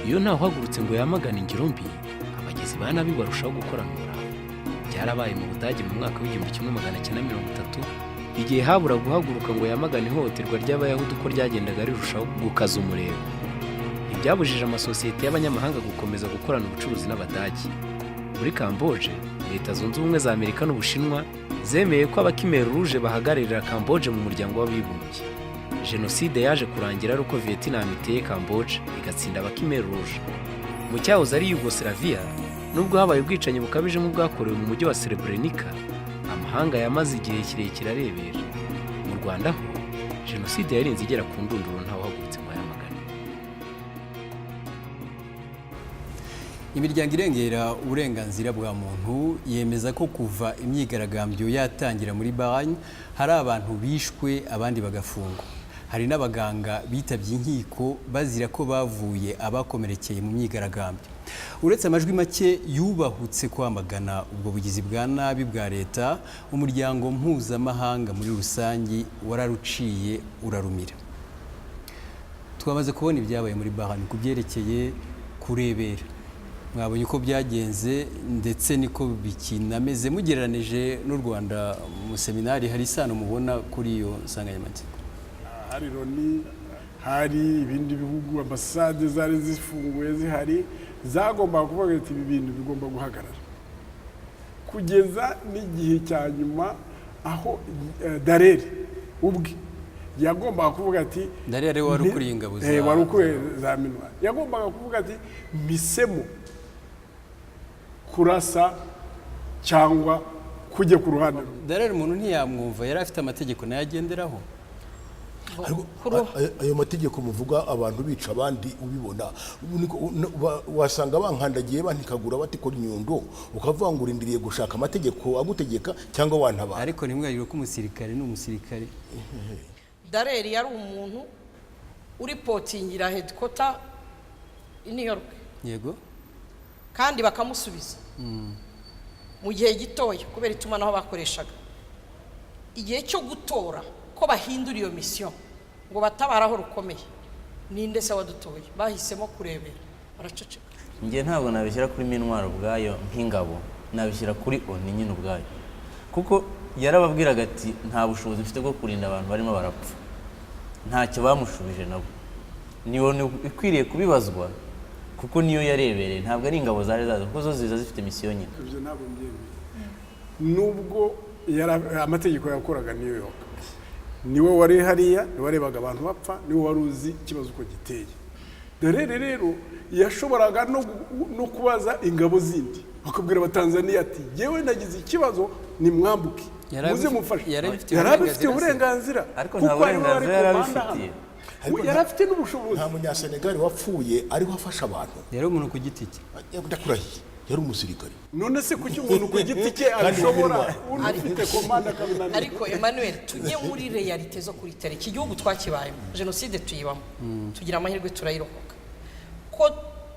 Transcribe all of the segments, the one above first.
Iyo ntawe uhagurutse ngo yamagane ingiro mbi, abagizi ba nabi barushaho gukorana umurava. Byarabaye mu Budage mu mwaka wa 1930, igihe habura guhaguruka ngo yamagane ihohoterwa ry'Abayahudi uko ryagendaga rirushaho gukaza umurego. Ntibyabujije amasosiyete y'abanyamahanga gukomeza gukorana ubucuruzi n'Abadage. Muri Kamboje, Leta Zunze Ubumwe za Amerika n'Ubushinwa zemeye ko aba Khmer Rouge bahagararira Kamboje mu Muryango w'Abibumbye. Jenoside yaje kurangira ari uko Vietnam iteye Kamboje, igatsinda aba Khmer Rouge. Mu cyahoze ari Yugoslavia, nubwo habaye ubwicanyi bukabije nk'ubwakorewe mu mujyi wa Srebrenica, amahanga yamaze igihe kirekire arebera. Mu Rwanda ho, jenoside yarinze igera ku ndunduro ntawuhagurutse ngo ayamagane. Imiryango irengera uburenganzira bwa muntu yemeza ko kuva imyigaragambyo yatangira muri Bahrain hari abantu bishwe, abandi bagafungwa. Hari n'abaganga bitabye inkiko bazira ko bavuye abakomerekeye mu myigaragambyo. Uretse amajwi make yubahutse kwamagana ubwo bugizi bwa nabi bwa leta, umuryango mpuzamahanga muri rusange wararuciye urarumira. Twamaze kubona ibyabaye muri Bahrain ku byerekeye kurebera. Mwabonye uko byagenze, ndetse niko bikinameze mugereranije n'u Rwanda. Mu seminari, hari isano mubona kuri iyo nsanganyamatsiko? Hari Loni, hari ibindi bihugu, ambasade zari zifunguye zihari, zagombaga kuvuga ati: "Ibi bintu bigomba guhagarara," kugeza n'igihe cya nyuma aho Dallaire ubwe yagombaga kuvuga ati Dallaire wari ukuriye ingabo za Wari ukuriye za MINUAR, yagombaga kuvuga ati: "Mpisemo kurasa cyangwa kujya ku ruhande rumwe." Dallaire umuntu ntiyamwumva, yari afite amategeko nayo agenderaho. Ariko ayo mategeko muvuga, abantu bica abandi ubibona, wasanga bankandagiye, bantikagura, batikora inyundo, ukavuga ngo urindiriye gushaka amategeko agutegeka cyangwa wantabara. Ariko ntimwibagirwe ko umusirikare ni umusirikare. Dallaire yari umuntu ureportingira headquarter i New York kandi bakamusubiza mu gihe gitoya kubera itumanaho bakoreshaga. Igihe cyo gutora ko bahindura iyo misiyo ngo batabare aho rukomeye, ninde se wadutoye? Bahisemo kurebera, baraceceka. Njye ntabwo nabishyira kuri MINUAR ubwayo nk'ingabo, nabishyira kuri ONU nyine ubwayo, kuko yarababwiraga ati: "Nta bushobozi mfite bwo kurinda abantu barimo barapfa." Ntacyo bamushubije nabo. Ni ONU ikwiriye kubibazwa, kuko niyo yarebereye, ntabwo ari ingabo zari zaza, kuko zo ziza zifite misiyo nyine. Ibyo ntabwo mbyemeye. Nubwo amategeko yakoraga New York, niwe wari hariya, niwe warebaga abantu bapfa, niwe wari uzi ikibazo uko giteye. Dallaire rero yashoboraga no kubaza ingabo zindi, bakabwira Abatanzaniya ati: "Yewe, nagize ikibazo, nimwambuke muze mufashe." Yari abifitiye Yari abifitiye uburenganzira. uburenganzira, Ariko nta kuko ariwe wari burenganzira yari komanda abifitiye. hano. Ariko Yari afite n'ubushobozi. Nta Munyasenegali wapfuye ariho afasha abantu. Yari umuntu ku giti cye. Ndakurahiye, yari umusirikare. None se kuki umuntu ku giti cye Kandi abishobora, wa undi ufite komanda akabinanirwa? Ariko Emmanuel, tujye muri réalité zo kuri terrain. Iki gihugu twakibayemo, jenoside tuyibamo, tugira amahirwe turayirokoka. Ko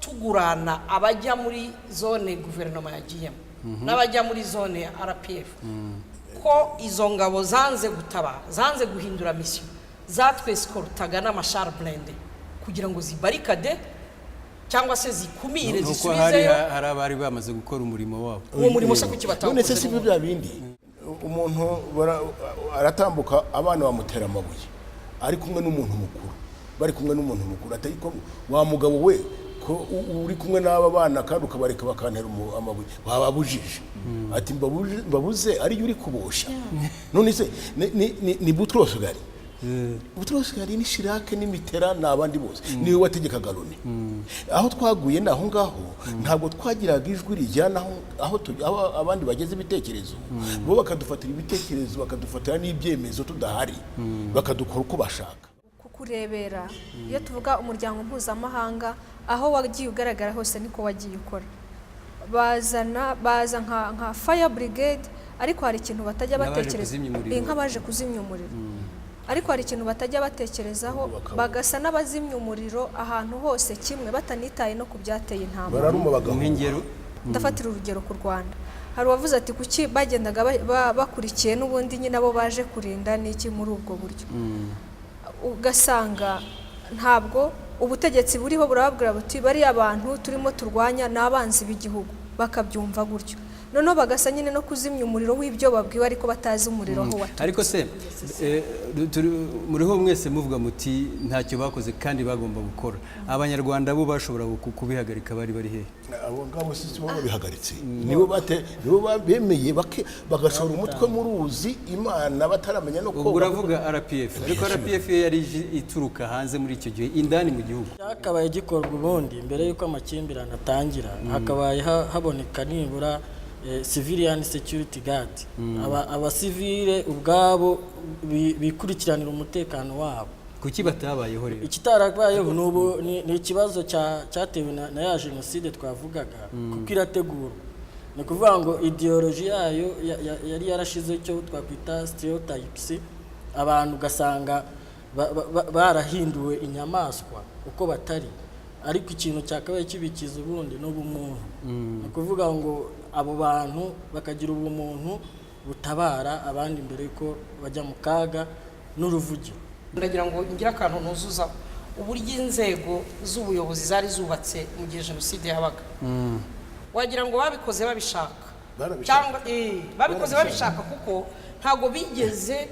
tugurana abajya muri zone guverinoma yagiyemo n'abajya muri zone ya RPF, ko izo ngabo zanze gutabara, zanze guhindura misiyo, zatwescortaga n'ama chars blindés kugira ngo zibarricade cyangwa se zikumire, Nuko hari zisubizeyo. Hari abari bamaze gukora umurimo wabo. Uwo murimo se kuki None se batawukoze? si byo bya bindi umuntu aratambuka, abana bamutera amabuye, ari kumwe n'umuntu mukuru, bari kumwe n'umuntu mukuru, atari ko wa mugabo we, ko uri kumwe n'aba bana kandi ukabareka bakantera amabuye, wababujije? Ati: "Mbabuze ariyo uri kubosha." None se ni Boutros Ghali? Boutros Ghali ni Chirac ni Mitterrand ni abandi bose, niwe wategekaga Loni. Aho twaguye ni aho ngaho, ntabwo twagiraga ijwi rijyana aho abandi bageze ibitekerezo, bo bakadufatira ibitekerezo, bakadufatira n'ibyemezo tudahari, bakadukora uko bashaka. Kukurebera, iyo tuvuga umuryango mpuzamahanga, aho wagiye ugaragara hose niko wagiye ukora. Bazana, baza nka fire brigade, ariko hari ikintu batajya Nk'abaje batekereza. kuzimya umuriro. Nk'abaje kuzimya umuriro, ariko hari ikintu batajya batekerezaho, bagasa n'abazimya umuriro ahantu hose kimwe, batanitaye no ku byateye intambara. Bararuma bagahuha. Nk'ingero? Ndafatira urugero ku Rwanda. Hari uwavuze ati: "Kuki bagendaga bakurikiye n'ubundi nyine abo baje kurinda n'iki?" Muri ubwo buryo ugasanga ntabwo Ubutegetsi buriho burababwira buti: "Bariya bantu turimo turwanya ni abanzi b'igihugu." Bakabyumva gutyo, noneho bagasa nyine no kuzimya umuriro w'ibyo babwiwe, ariko batazi umuriro aho waturutse. Ariko se muriho mwese muvuga muti ntacyo bakoze kandi bagomba gukora. Abanyarwanda bo bashobora kubihagarika bari hehe? Abo ngabo si bo babihagaritse, nibo bemeye bagashora umutwe mu ruzi, Imana bataramenya no Ubwo koga. uravuga RPF, ariko RPF yo yari ije ituruka hanze muri icyo gihe, indani mu gihugu. Cyakabaye gikorwa ubundi mbere y'uko amakimbirane atangira, hakabaye haboneka nibura civilian security guard, abasivile ubwabo bikurikiranira umutekano wabo. Kuki batabayeho rero? Ikitarabayeho ni ubu ni ikibazo cyatewe na ya jenoside twavugaga, kuko irategurwa. Ni ukuvuga ngo idéologie yayo yari yarashizeho icyo twakwita stereotypes, abantu ugasanga barahinduwe inyamaswa uko batari. Ariko ikintu cyakabaye kibikiza ubundi ni ubumuntu. Ni ukuvuga ngo abo bantu bakagira ubumuntu butabara abandi mbere yuko bajya mu kaga n'uruvugiro. Ndagira ngo ngire akantu nuzuza. Uburyo inzego z'ubuyobozi zari zubatse mu gihe jenoside yabaga, wagira ngo babikoze babishaka. Barabishaka. Cyangwa babikoze babishaka, kuko ntabwo bigeze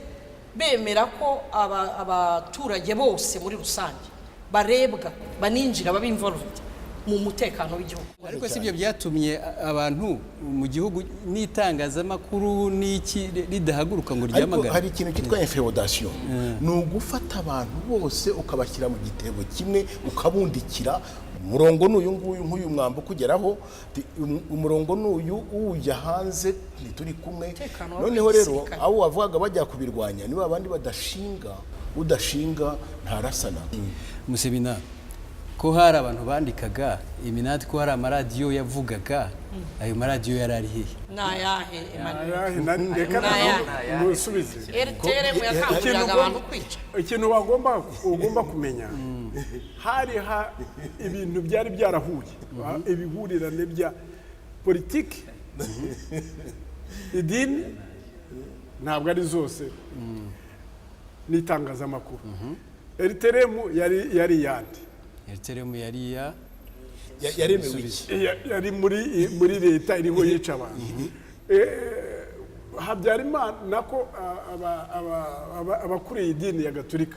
bemera ko abaturage bose muri rusange barebwa, baninjira, baba involved mu mutekano w'igihugu. Ariko si ibyo byatumye abantu mu gihugu n'itangazamakuru n'iki ridahaguruka ngo Ariko ryamagane? hari ikintu cyitwa inféodation, ni ugufata abantu bose ukabashyira mu gitebo kimwe, ukabundikira. Umurongo ni uyu nguyu, nk'uyu mwambi ukugeraho, umurongo ni uyu, ujya hanze ntituri kumwe. Umutekano Noneho rero w'abasirikare. abo wavugaga bajya kubirwanya ni babandi badashinga, udashinga ntarasana. Musebina, ko hari abantu bandikaga iminati, ko hari amaradiyo yavugaga, ayo maradiyo yari ari hehe? Ni ayahe, Emmanuel? Ayahe, reka Ni musubize. RTLM yakanguriraga abantu kwica. Ikintu ugomba kumenya, hari ha ibintu byari byarahuye, ibihurirane bya politiki, idini, ntabwo ari zose, n'itangazamakuru. RTLM yari iyande? RTLM yari iya Yaremewe iki? Yari muri leta iriho yica abantu. Habyarimana nako abakuriye idini ya Gatulika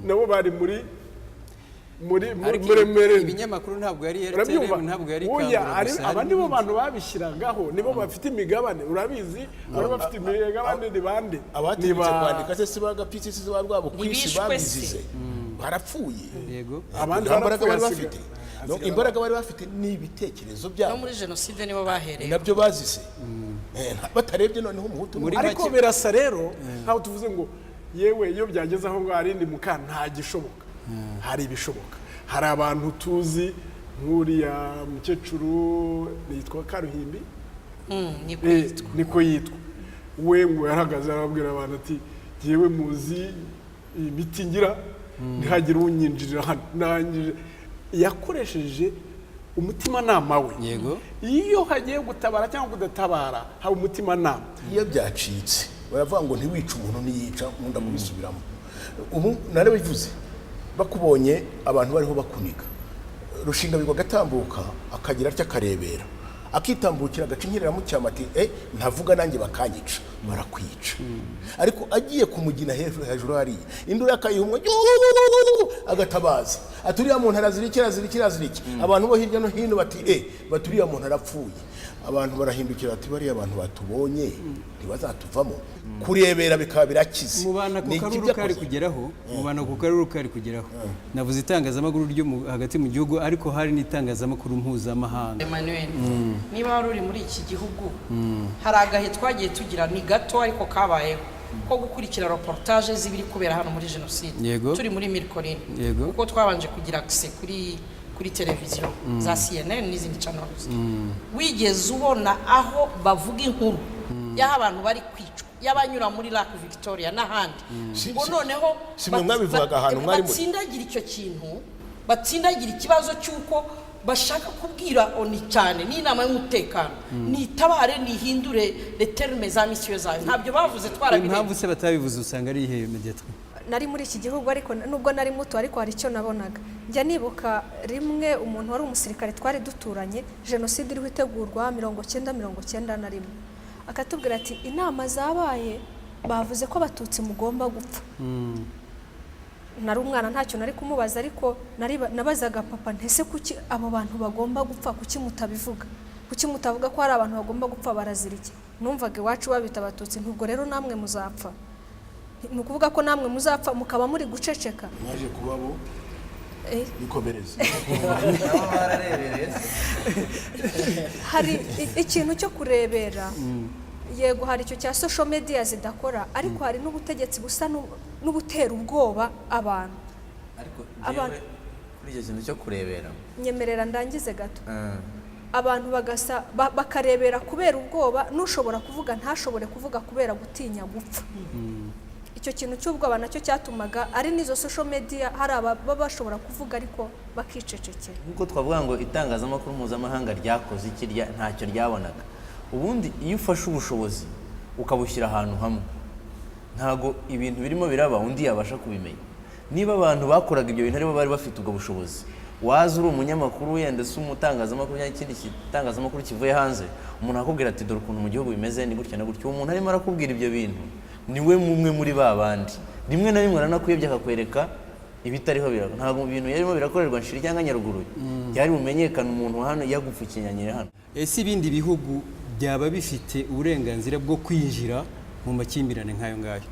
nabo bari muri Ariko muri MRN. ibinyamakuru ntabwo yari Urabyumva? RTLM, ntabwo yari Oya, Kangura gusa, aba hari nibo n'ibindi. bantu babishyiragaho, nibo bafite imigabane. Urabizi, bari bafite imigabane ni bande? Ni Abategetse kwandika se si bagapisi, si ba rwabo ku isi? Ntibishwe se? Babizize, barapfuye. Yego. Abandi Nta mbaraga bari barapfuye, bafite. No, imbaraga bari bafite ni ibitekerezo No byabo. muri jenoside nibo bahereye. Nabyo bazize. Batarebye noneho umuhutu Muri Ariko make- birasa rero nkaho tuvuze ngo yewe, iyo byageze aho ngaho ari muka nta gishoboka. Hari ibishoboka, hari abantu tuzi nk'uriya mukecuru yitwa Karuhimbi. Niko yitwa. Niko yitwa. We ngo yarahagaze arababwira abantu ati: "Jyewe muzi imiti ngira, ntihagire unyinjirira hano." Nangije yakoresheje umutimanama we. Iyo hagiye gutabara cyangwa kudatabara, haba umutimanama. Iyo byacitse baravuga ngo ntiwice umuntu, niyica. Nkunda kubisubiramo, ubu narabivuze. Bakubonye abantu bariho bakuniga Rushinga bigwa, agatambuka akagira atya, akarebera, akitambukira, agaca inkeramucyama, ati: "Eh, ntavuga nanjye bakanyica." Barakwica. Ariko agiye kumugina hejuru hejuru hariya, induru akayihumwa, agatabaza ati: "Uriya muntu arazira iki, arazira iki, arazira iki?" Abantu bo hirya no hino bati: "Eh," bati: "Uriya muntu arapfuye." Abantu barahindukira bati: "Bariya abantu batubonye ntibazatuvamo." Kurebera bikaba birakize. Mubana ku Ni iki karuru byakoze? kari kugeraho, mubana ku karuru kari kugeraho. Navuze itangazamakuru ryo hagati mu gihugu, ariko hari n'itangazamakuru mpuzamahanga. Emmanuel, niba wari uri muri iki gihugu, hari agahe twagiye tugira, ni gato ariko kabayeho, ko gukurikira reportage z'ibiri kubera hano muri jenoside. Turi muri Mille Collines. Kuko twabanje kugira accès kuri televiziyo za CNN n'izindi channels. Wigeze ubona aho bavuga inkuru y'aho abantu bari kwicwa, y'abanyura muri Lac Victoria n'ahandi, ngo noneho Si mwe mwabivugaga ahantu mwari muri? batsindagira icyo kintu, batsindagira ikibazo cy'uko bashaka kubwira ONU cyane n'inama y'umutekano nitabare, nihindure les termes za mission zayo? Ntabyo bavuze, twarabirebye. Impamvu se batabivuze usanga ari iyihe, médiatrice? Nari muri iki gihugu, ariko nubwo nari muto, ariko hari icyo nabonaga. Njya nibuka rimwe umuntu wari umusirikare twari duturanye, jenoside iriho itegurwa 90, 91, akatubwira ati: "Inama zabaye, bavuze ko Abatutsi mugomba gupfa." Nari umwana, ntacyo nari kumubaza, ariko nabazaga papa: "Ntese kuki abo bantu bagomba gupfa? Kuki mutabivuga? Kuki mutavuga ko hari abantu bagomba gupfa? Barazira iki?" Numvaga iwacu babita Abatutsi, nubwo rero namwe muzapfa, ni ukuvuga ko namwe muzapfa mukaba muri guceceka. Mwaje kuba bo. Bikomereze. Nabo bararebereye. Hari ikintu cyo kurebera. Yego, hari icyo cya social media zidakora, ariko hari n'ubutegetsi busa n'ubutera ubwoba abantu. Ariko njyewe kuri icyo kintu cyo kurebera Nyemerera ndangize gato. Abantu bagasa bakarebera kubera ubwoba, n'ushobora kuvuga ntashobore kuvuga kubera gutinya gupfa. Icyo kintu cy'ubwoba nacyo cyatumaga ari n'izo social media hari ababa bashobora kuvuga ariko bakicecekera. Nk'uko twavuga ngo itangazamakuru mpuzamahanga ryakoze iki, ntacyo ryabonaga. Ubundi iyo ufashe ubushobozi ukabushyira ahantu hamwe, ntago ibintu birimo biraba undi yabasha kubimenya. Niba abantu bakoraga ibyo bintu aribo bari bafite ubwo bushobozi, waza uri umunyamakuru wenda se umutangazamakuru cyangwa ikindi gitangazamakuru kivuye hanze, umuntu akakubwira ati: "Dore ukuntu mu gihugu bimeze, ni gutya na gutya." Uwo muntu arimo arakubwira ibyo bintu niwe mumwe muri ba bandi rimwe na rimwe aranakuyobya, akakwereka ibitariho biraba. Ntabwo ibintu yarimo birakorerwa Nshiri cyangwa Nyaruguru byari bumenyekane umuntu hano yagupfukinyanyire hano. Ese ibindi bihugu byaba bifite uburenganzira bwo kwinjira mu makimbirane nk'ayo ngayo?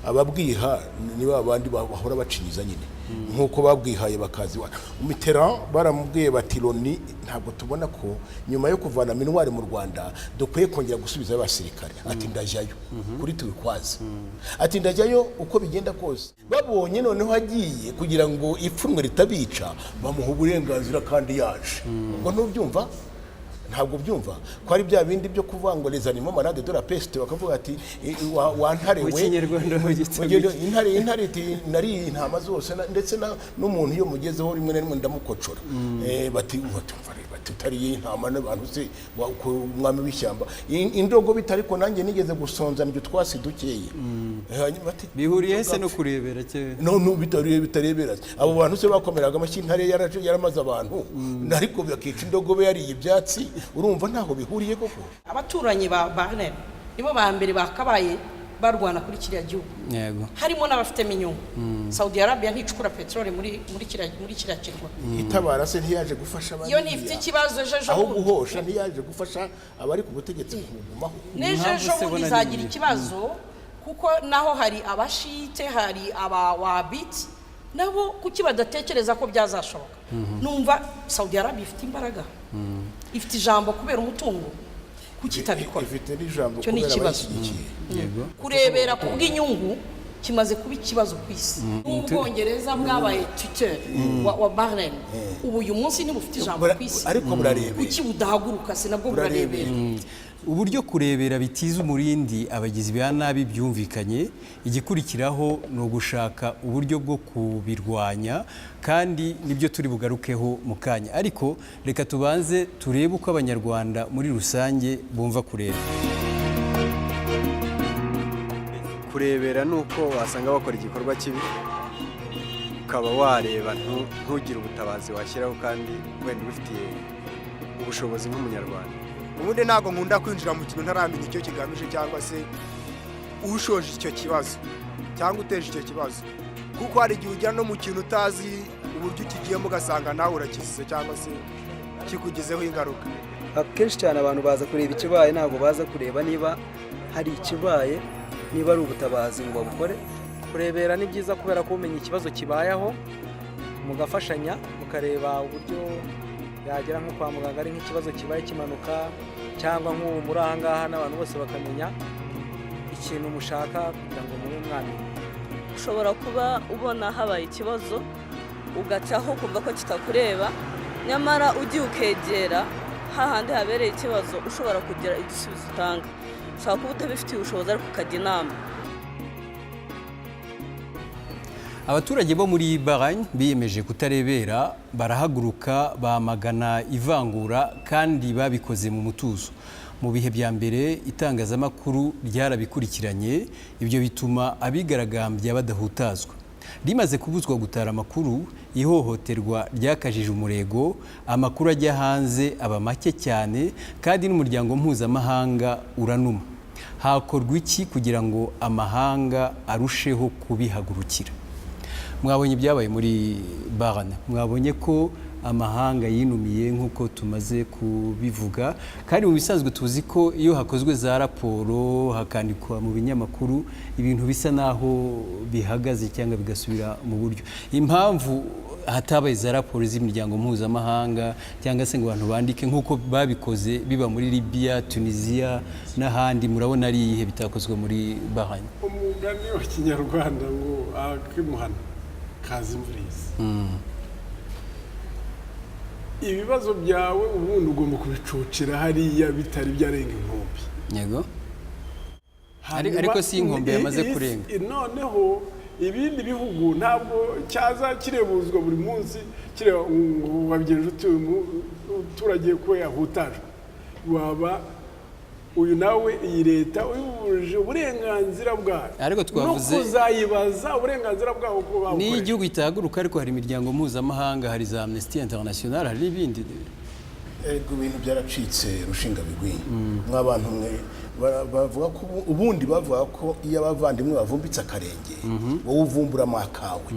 Ababwiha ni ba bandi bahora bacinyiza nyine, nk'uko babwihaye bakaza iwacu. Mitterrand baramubwiye bati: "Loni ntabwo tubona ko nyuma yo kuvana MINUAR mu Rwanda dukwiye kongera gusubizayo abasirikare." Ati: "Ndajyayo kuri turquoise." Ati: "Ndajyayo uko bigenda kose." Babonye noneho agiye kugira ngo ipfunwe ritabica, bamuha uburenganzira kandi yaje. Ubwo ntubyumva, ntabwo byumva ko ari bya bindi byo kuvuga ngo les animaux malades de la peste, bakavuga ati wa ntare Mu we. Kinyarwanda bagita Intare iti: "Nariye intama zose, ndetse n'umuntu iyo mugezeho rimwe na rimwe ndamukocora." Bati: "Umva rero," bati, "utariye intama n'abantu se umwami w'ishyamba." Indogobe iti: "Ariko nanjye nigeze gusonza ndya utwasi dukeya." Hanyuma bati: Bihuriye se no kurebera cye? No bitarebera. Abo bantu se bakomeraga amashyi, intare yaramaze abantu, ariko bakica indogobe yariye ibyatsi. Urumva ntaho bihuriye koko. Abaturanyi ba Bahrain nibo ba mbere bakabaye barwana kuri kiriya gihugu, harimo n'abafitemo inyungu. Saudi Arabia nticukura peteroli muri kiriya kirwa? Itabara se ntiyaje gufasha Iyo ntifite ikibazo ejo ejo aho bundi. Guhosha ntiyaje gufasha abari ku butegetsi kubugumaho? N'ejo Impamvu ejo se bundi bona izagira ni ikibazo, kuko naho hari Abashite, hari Abawabiti nabo. Kuki badatekereza ko byazashoboka? Numva Saudi Arabia ifite imbaraga, ifite ijambo kubera umutungo. Kuki itabikora? Ifite n'ijambo Icyo ni kubera ikibazo. abayishyigikiye. Kurebera ku bw'inyungu kimaze kuba ikibazo ku isi. N'Ubwongereza bwabaye tuteur wa Bahrain, ubu uyu munsi ntibufite ijambo ku isi. Ariko burarebera. Kuki budahaguruka se? Nabwo burarebera. Uburyo kurebera bitiza umurindi abagizi ba nabi byumvikanye. Igikurikiraho ni ugushaka uburyo bwo kubirwanya, kandi nibyo turi bugarukeho mu kanya. Ariko reka tubanze turebe uko Abanyarwanda muri rusange bumva kureba. Kurebera ni uko wasanga bakora igikorwa kibi, ukaba wareba ntugire ubutabazi washyiraho, kandi wenda ubifitiye ubushobozi nk'Umunyarwanda. Ubundi ntabwo nkunda kwinjira mu kintu ntaramenya icyo kigamije, cyangwa se ushoje icyo kibazo cyangwa uteje icyo kibazo, kuko hari igihe ujya no mu kintu utazi uburyo ukigiyemo, ugasanga nawe urakizize cyangwa se kikugizeho ingaruka. Akenshi cyane abantu baza kureba ikibaye, ntabwo baza kureba niba hari ikibaye, niba ari ubutabazi ngo babukore. Kurebera ni byiza kubera ko umenya ikibazo kibayeho, mugafashanya, mukareba uburyo yagera nko kwa muganga, ari nk'ikibazo kibaye kimanuka, cyangwa nk'ubu muri aha ngaha n'abantu bose bakamenya ikintu mushaka kugira ngo mube mwamenya. Ushobora kuba ubona habaye ikibazo, ugacaho ukumva ko kitakureba, nyamara ugiye ukegera hahandi habereye ikibazo, ushobora kugira igisubizo utanga. Ushobora kuba utabifitiye ubushobozi, ariko ukajya inama. Abaturage bo muri Bahrain biyemeje kutarebera, barahaguruka bamagana ivangura, kandi babikoze mu mutuzo. Mu bihe bya mbere itangazamakuru ryarabikurikiranye, ibyo bituma abigaragambya badahutazwa. Rimaze kubuzwa gutara amakuru, ihohoterwa ryakajije umurego, amakuru ajya hanze aba make cyane, kandi n'umuryango mpuzamahanga uranuma. Hakorwa iki kugira ngo amahanga arusheho kubihagurukira? Mwabonye ibyabaye muri Bahrain, mwabonye ko amahanga yinumiye nk'uko tumaze kubivuga, kandi mu bisanzwe tuzi ko iyo hakozwe za raporo, hakandikwa mu binyamakuru, ibintu bisa naho bihagaze cyangwa bigasubira mu buryo. Impamvu hatabaye za raporo z'imiryango mpuzamahanga cyangwa se ngo abantu bandike nk'uko babikoze biba muri Libya, Tunisia n'ahandi, murabona ari iyihe bitakozwe muri Bahrain? Umugani wa Kinyarwanda ngo "Akimuhana kaza imvura ihise". Ibibazo byawe ubundi ugomba kubicocera hariya bitari byarenga inkombe. Yego. Ariko si inkombe yamaze kurenga. Noneho ibindi bihugu ntabwo cyaza kirebuzwa buri munsi, kireba ngo wabigenje ute uyu muturage ko yahutajwe, waba uyu nawe iyi leta uyibujije uburenganzira bwayo Ariko twavuze no kuzayibaza uburenganzira bwabo ko niyo babukoresha. Igihugu itahaguruka, ariko hari imiryango mpuzamahanga, hari za Amnesty International, hari n'ibindi. Ego, ibintu byaracitse rushingabigwi mw'abantu mwe. Bavuga ko ubundi bavuga ko iyo abavandimwe bavumbitse akarenge, wowe uvumburamo akawe.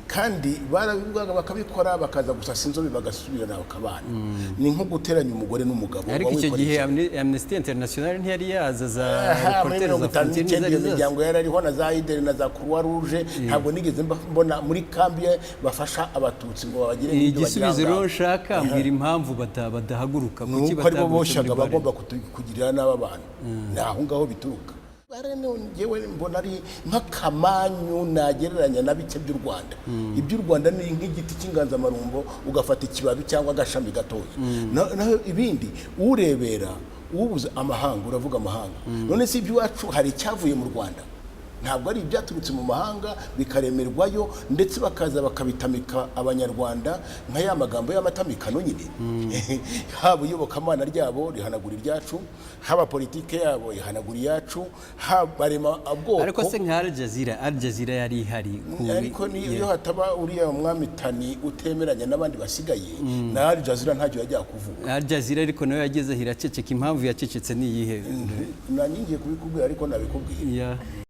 Kandi barabivugaga bakabikora, bakaza gusasa inzobe, bagasubirana, bakabana. Ni nko guteranya umugore n'umugabo. Ariko icyo wikoreye gihe Amnesty International ntiyari yaza, za Aha, muri Reporters mirongo za itanu Frontier n'icyenda ntizari iyo zaza. miryango yari ariho, na za Ideri na za Croix Rouge. Ntabwo nigeze mbona muri kambi bafasha Abatutsi ngo babagire nk'ibyo bagira Igisubizo ngaho. rero nshaka, mbwira impamvu badahaguruka. Ni Kuki uko aribo batahagurutse muri boshyaga Bahrain? bagomba kugirira nabi abantu. Ni aho ngaho bituruka. Bahrain njyewe mbona ari nk'akamanyu nagereranya na bike by'u Rwanda. Iby'u Rwanda ni nk'igiti cy'inganzamarumbo, ugafata ikibabi cyangwa agashami gatoya. Naho ibindi urebera ubuze amahanga, uravuga amahanga. None si iby'iwacu hari icyavuye mu Rwanda? Ntabwo ari ibyaturutse mu mahanga bikaremerwayo, ndetse bakaza bakabitamika Abanyarwanda nka ya magambo y'amatamikano nyine? Haba iyobokamana ryabo rihanagura iryacu, haba politike yabo ihanagura iyacu, haba barema ubwoko. Ariko se nka Al Jazeera, Al Jazeera yari ihari Ariko iyo hataba uriya mwami Tani utemeranya n'abandi basigaye, na Al Jazeera ntacyo yajya kuvuga. Al Jazeera ariko nayo yageze aho iraceceka. Impamvu yacecetse ni iyihe? Nanjye ngiye kubikubwira, ariko nabikubwiye. Yeah.